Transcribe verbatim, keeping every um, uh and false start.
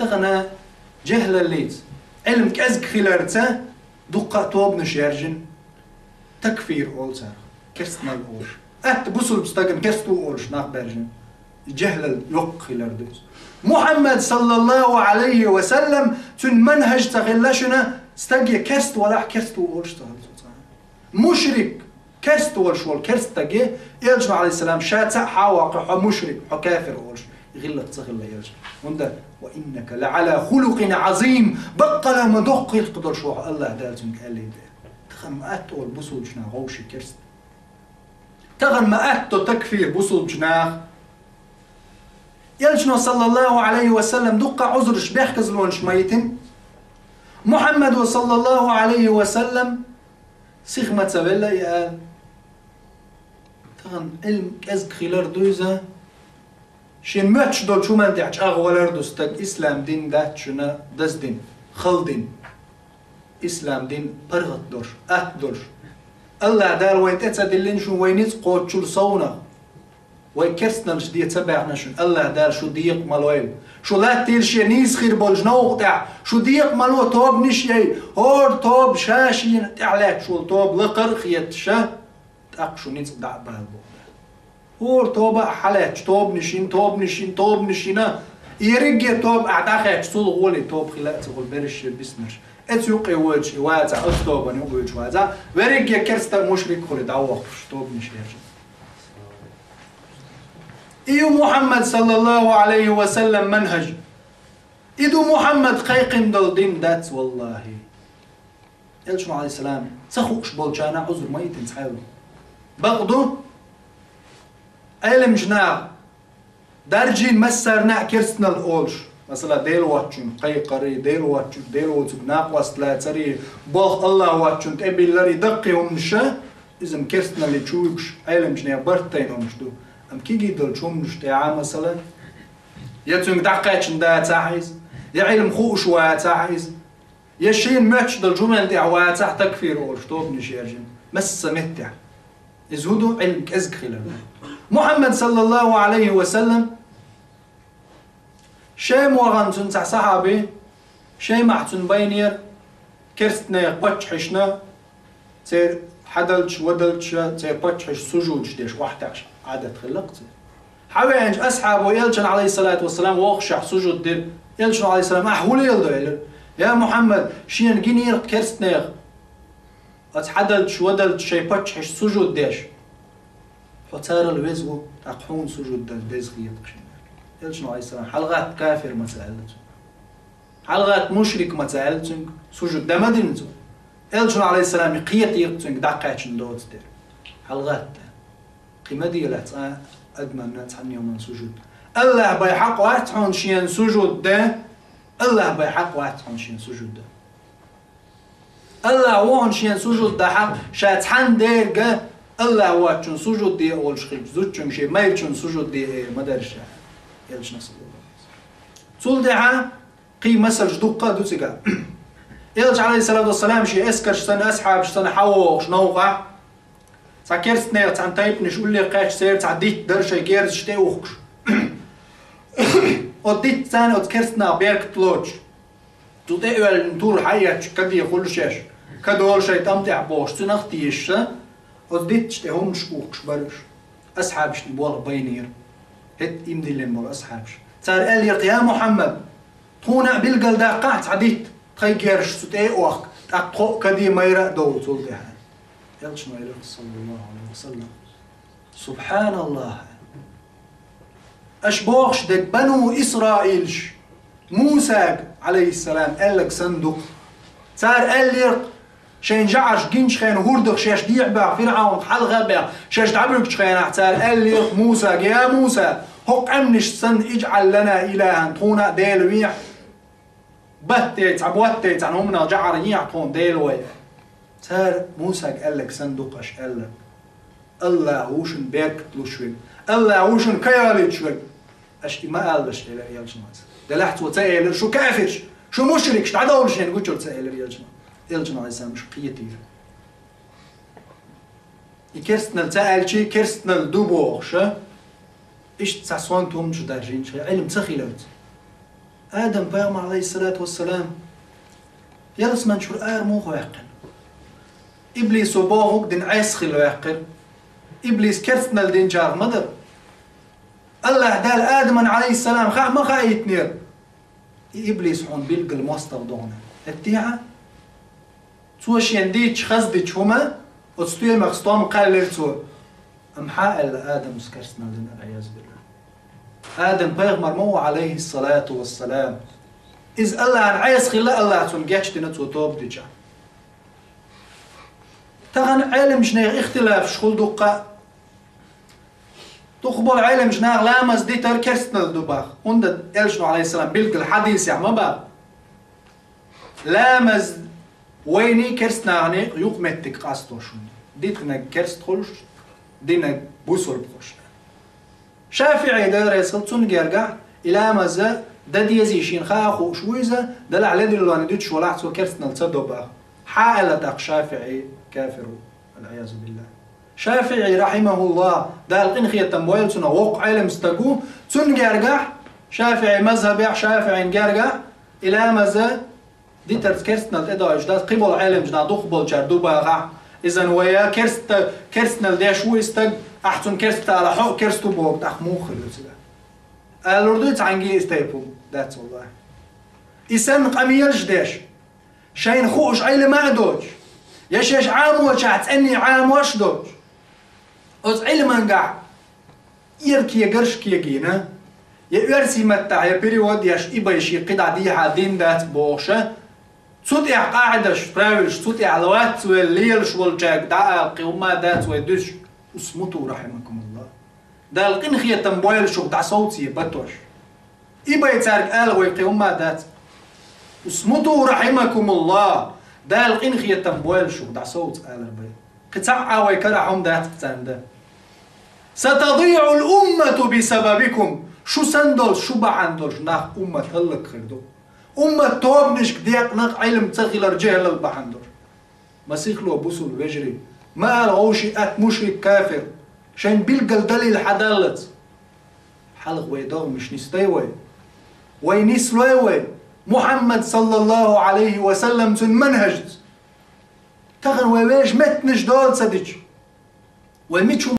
Тахана жехӀлаллица, Ӏилма кӀезиг хиларца дуккха а тобанаш яьржина, такфир олу царах, керстанал олуш. Атта бусулба стагана керста ву олуш нах баьржина. ЖехӀлал йоккха хилар ду иза. Мухьаммад, саллаллаху Ӏалайхи ва саллам, цуьнан манхӀаж ца хилла шуна, стаг я керста валахь, керста ву олуш ца хилла цо цхьа. Мушрик, керста волуш волу керста стаге, Элчано, Ӏалайхиссалам, ша цхьаъ хьа а ваккха, хьо мушрик, хьо кафир олуш, гӀиллакх ца хилла Элчано. ХӀунда: «Ва иннака ла Ӏала хулукъин Ӏазим», баккъала ма доккха гӀиллакх долуш ву хьо, АллахӀ Дала цуьнга аьллий бен. Тахана ма атта олу бусулбачу наха вовшийн керста. Тахана ма атто такфир бусулбачу наха. Элчано, саллаллаху Ӏалайхи ва саллам, дуккха Ӏузурш, бехказлонаш ма йитина. Мухьаммадо, саллаллаху Ӏалайхи ва саллам, сиха ма ца велла и ала. Тахана Ӏилма кӀезиг хилар ду иза. Шен моьттуш долчу хӀуманна тӀехь чӀагӀвалар ду стаг, ислам дин дац шуна даздина, хала дин. Ислам дин паргӀат долуш, атта долуш. АллахӀ Дала вайн тӀе ца диллина шуна вай ницкъ кхоччуш совнах. Вай керстаналлаш де ца баьхна шуна, АллахӀ Дала шу декъа ма лойла. Шу латтийла шен нийса хир болчу новкъа тӀехь, шу декъа ма ло, тобанаш а яй, хӀора тоба ша-шена тӀехь лаьтташ волу тоба лакхара а хеташ, тӀаккха шу ницкъ дӀа а бала боху. ХӀора тоба а хьалаьтташ, тобанаш йина, тобанаш йина, тобанаш йина, ерриге тоба ахь дӀахаьтташ, цул гӀоле тоба хила а ца хуьлу берриш а, биснарш. Эцу юккъе воьдуш и вацахь, оцу тобанна юкъа воьдуш вацахь, верриге керста а, мушрик а хуьлий дӀавохкуш, тобанаш яьржина. И ю Мухьаммад, саллаллаху Ӏалайхи ва саллам, манхӀаж. И ду Мухьаммад кхайкхина долу дин дац, валлахӀи. Элчано, Ӏалайхиссалам, ца хууш болчарна Ӏузур ма йитина цхьаьлла. Бакъ ду, Ӏеламчу наха даржийна массарна а керстанал олуш, масала, Дела воцчунна кхайкхарий, Дела воцчу-, Дела воцург накъост лацарий, болх АллахӀ воцчунна тӀебилларий, даккхий хӀуманаш, иза-м керстаналли чу вуьгуш, Ӏеламчу нехан барт тайна хӀуманаш ду. Амма кегий долчу хӀуманаш тӀехь, масала, я цуьнга дӀакхаьчна дацахь иза, я Ӏилма хууш вацахь иза, я шена моьттуш долчу хӀуманна тӀехь вацахь такфир олуш, тобанаш яьржина, масса меттехь. Иза хӀун ду? Ӏилма кӀезиг хилар. Мухьаммад, саллаллаху Ӏалайхи ва саллам, Шема вахана цуьнан цхьа сахьаби, Шемахь цунна байнера керстанех паччахьашна, церан хьадалча, вадалча, церан паччахьаш сужудаш деш охьатаьӀаш Ӏадат хилла-кх церан. Хьавеанчу асхьабо Элчанна, Ӏалайхиссалату вассалам, вохушехь сужуд дира. Элчано, Ӏалайхиссалам: «Ахь хӀун леладо?» — элира. Я Мухьаммад, шена гинера-кх керстанех оцу хьадалча, вадалча шайн паччахьаш сужуд деш. Хьо царал веза ву, тӀаккха хьуна сужуд дан деза хета-кх шена. Элчано, Ӏалайхиссалам: «ХьалагӀатта, кафир ма ца аьлла цуьнга. ХьалагӀатта, мушрик ма ца аьлла цуьнга, сужуд дан ма дина цо». Элчано, Ӏалайхиссалам, кхетийра-кх цуьнга дӀакхаьчна доцу дела. ХьалагӀатта, кхин ма делахь цкъа а адамна, цхьанна а хӀуманна сужуд. АллахӀ бен хьакъ вац хьуна шена сужуд дан, АллахӀ бен хьакъ вац хьуна шена сужуд дан. АллахӀ ву хьуна шена сужуд дан хьакъ, ша цхьанна дерг а АллахӀ воцчунна сужуд де олуш хилча, зудчуьнга, шен майрачунна сужуд де эр ма дара ша. Элчано, саллаллаху Ӏалайхи ва саллам. Цул тӀаьхьа кхин масалш дуккха а ду цигахь. Элча, Ӏалайхиссалату вассалам, шен эскарш санна, асхьабаш санна, хьавогӀуш новкъахь, цхьа керстанех цхьана тайпанаш улле кхаьчча, церан цхьа дитт дара шайн герзаш тӀе а ухкуш. Оцу диттаца оцу керстанаха беркат лоцуш, цу тӀе оьллина тур хьаэцча, каде хуьлу шаьш, кадолу шайн тӀам тӀехь бохуш, цуьнах а тешаш, оцу дитташ тӀе хӀуманаш ухкуш бара уьш. Асхьабашна и болх байнера. ХӀетта иман диллина болу асхьабаш. Цара аьллера-кх: «Я Мухьаммад, тхуна а билгалдаккхахьа цхьа дитт, тхайн герзаш цу тӀе а охка, тӀаккха тхо а каде, майра а довла цул тӀаьхьа». Элчано элира, саллаллаху Ӏалайхи ва саллам: «СубхьаналлахӀ! Аша бохуш дерг бану Исраилаш Мусага, Ӏалайхиссалам, аьлларг санна ду-кх. Цара аьллера-кх, шайн жӀараш гиначу хенахь, хӀордах шаьш дехьабаьхна, ФирӀавнах хьалха а баьхна, шаьш дӀабуьгучу хенахь, цара аьллера-кх Мусага: „Я Муса, хӀокху къаьмнашца санна иза Ӏаьллана илахӀан, тхуна а Дела вехьа, батте цхьа, ботте цхьана хӀуманах жӀар ехьа тхуна Дела вай“». Цара Мусага аьлларг санна ду-кх аша аьлларг. АллахӀ ву шуна беркат луш верг. АллахӀ ву шуна кхайолуьйтуш верг. Аша и ма алалаш, элира Элчано. Делахь цо ца элира: «Шу кафираш, шу мушрикаш, дӀадовла шайна гучура», ца элира Элчано. Элчано, Ӏалайхиссалам, уьш кхетийра. И керстанал ца аьлча, керстанал ду бохуш, иштта цхьа сонта хӀуманаш даржийна, шайн Ӏилма ца хиларца. Адам пайхамар, алейхиссалату вассалам, ялсман чура ара муха ваьккхина? Иблисо бохург дина Ӏеса хилла ваьккхира. Иблис керстанал динчарах ма дара. Аллахь Дала Адаман, алейхиссалам, хаа ма хаийтинера. И Иблис хьуна билггала мостагӀа догӀна. ХӀеттехьа? Цо шен дийча, хаза дича хӀума, оцу стоьмах стом кхаьллира цо. Амма хьа аьлла Адамас керстанал дина, валь-Ӏиязу биллахӀ. Адам пайхамар ма ву, алейхиссалату вассалам. Иза Аллахьан Ӏеса хилла, Аллахь цунна гечдина, цо тоба дича. Тахана Ӏеламчу нехан ихтилафаш хул дуккха. Дукха болу Ӏеламчу наха ламаз дитар керстанал ду баха. ХӀунда аьлча, алейхиссалам, билггала хьадисехь ма баха. Ламаз вайний керстанахний юкъаметтиг къастош хӀунда. Дитинарг керст хуьлуш, динарг бусулба хуьлуш. ШафиӀий, Дела реза хила цунна, гергахь, и ламаз дан дезий шена хаа хууш ву иза, делахь ледиллонна дуьтуш валахь, цо керстанал ца до баха. Хьа аьлла тӀаккха ШафиӀий кафир ву, валь-Ӏиязу биллахӀ. ШафиӀий, рахьимахуллахӀ, Дала къинхетам бойла цунах, воккха Ӏелам стаг ву, цунна гергахь, ШафиӀий мазхабехь, ШафиӀийна гергахь, и ламаз дитарца керстанал тӀедоуьйтуш дац, кхиболу Ӏеламчу наха дукхахболчара ду бахахь, иза вай керста-, керстанал деш ву и стаг, ахь цунна керста ала, хьо а керста ву боху, тӀаккха муха хир ю цигахь? Алур дуй цхьаьнгге иза тайпа хӀума? Дац, валлахӀи. И санна къамелаш деш, шайна хууш Ӏилма а доцуш, я шаьш Ӏамочохь цӀенний Ӏамош а доцуш, оцу Ӏилмангахь ира кегарш кегийна, я оьрсийн маттахь, я перевод еш, и бай шен кхидӀа дехьа дин дац бохуша, цу тӀехь къаӀидаш, правилаш, цу тӀехь лоцвелла лелаш волчаьрга дӀаала кхин хӀумма дац вай дуьсуш. Усмуту, рахьимакумуллахӀ. Дала къинхетам бойла шух, дӀасовце батош. И бай цаьрга ала вай кхин хӀумма дац. Усмуту, рахьимакумуллахӀ. Дала къинхетам бойла шух, дӀасовца алар бай. Кхин цхьаъ а вай карахь хӀума дац царна дан. Сатадиъул уммату бисабабикум. Шу санна долуш, шу бахьана долуш нах, уммат хӀаллакьхир ду. Уммат тобанашка декъна Ӏилма ца хилар, жехӀалал бахьана долуш. Масихло, бусулба вежарий, ма ала вовши атта мушрик, кафир, шайн билггал далил хьадаллац. Хьалха вай догӀмаш нисдай вай? Вай нислой вай Мухьаммад, саллаллахӀу Ӏалайхи ва саллам, цуьнан манхӀажца? Тахана вай вешан меттанаш дола ца дича, вай мича